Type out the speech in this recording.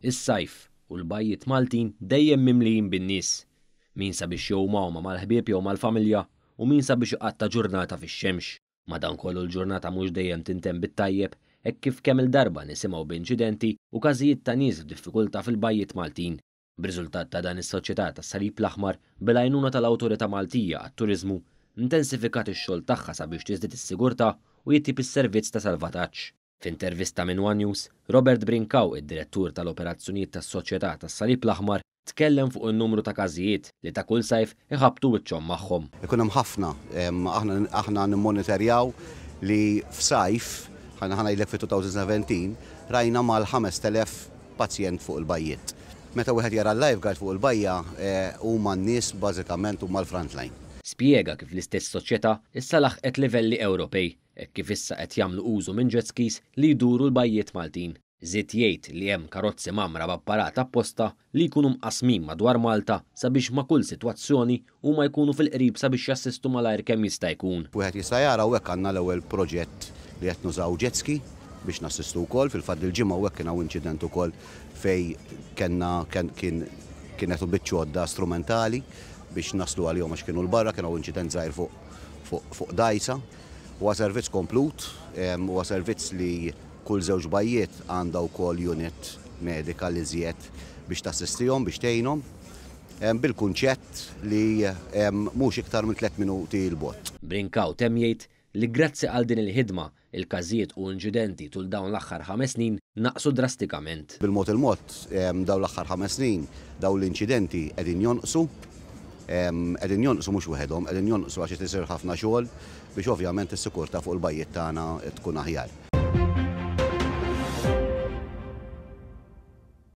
Is-sajf u l-bajjiet Maltin dejjem mimlijin bin-nies. Min sabiex jgħum għawma mal-ħbieb jew mal-familja u min sabiex iqatta' ġurnata fix-xemx. Madankollu l-ġurnata mhux dejjem tintemm bit-tajjeb hekk kif kemm-il darba nisimgħu b'inċidenti u każijiet ta' nies f'diffikultà fil-bajjiet Maltin. B'riżultat ta' dan is-Soċjetà tas-Salib l-Aħmar bil-għajnuna tal-Awtorità Maltija għat-Turiżmu intensifikat ix-xogħol tagħha sabiex tiżdied is-sigurtà u jitjieb is-servizz ta' salvataġġ. F'intervista minn one News, Robert Brincau, id-Direttur tal-Operazzjonijiet tas-Soċjetà tas-Salib l-Aħmar, tkellem fuq in-numru ta' każijiet li ta' kull sajf iħabbtu wiċċhom magħhom. Ikun hemm ħafna. Aħna aħna nimmonitorjaw li f'sajf, ħa ngħidlek fi-2017, rajna mal-5,000 pazjent fuq il-bajjiet. Meta wieħed jara l-lifeguard fuq il-bajja, huma n-nies bażikament huma l-frontline. Spjega kif l-istess soċjetà issa laħqet livelli Ewropej hekk kif issa qed jagħmlu użu minn jet skis li jduru l-bajjiet Maltin. Żied jgħid li hemm karozzi mgħammra b'apparat apposta li jkunu mqassmin madwar Malta sabiex ma' kull sitwazzjoni huma jkunu fil-qrib sabiex jassistu malajr kemm jista' jkun. Wieħed jista' jara hawnhekk għandna l-ewwel proġett li qed nużaw jet ski biex nassistu wkoll. Fil-fatt dil-ġimgħa hawnhekk kien hawn inċident ukoll fejn kellna kien kienet biċċa għodda strumentali biex naslu għalihom għax kienu 'l barra, kien hawn inċident żgħir fuq fuq dgħajsa. Huwa servizz komplut, huwa servizz li kull żewġ bajjiet għandha wkoll unit medika li żjed biex tassistihom, biex tgħinhom, bil-kunċett li mhux iktar minn 3 minuti 'l bogħod. Brincau temm jgħid li grazzi għal din il-ħidma, il-każijiet u inċidenti tul dawn l-aħħar 5 snin naqsu drastikament. Bil-mod il-mod, dawn l-aħħar 5 snin, dawn l-inċidenti qegħdin jonqsu. Qegħdin jonqsu mhux waħedhom, qegħdin jonqsu għax qed isir ħafna xogħol biex ovvjament is-sikurtà fuq il-bajjiet tagħna tkun aħjar.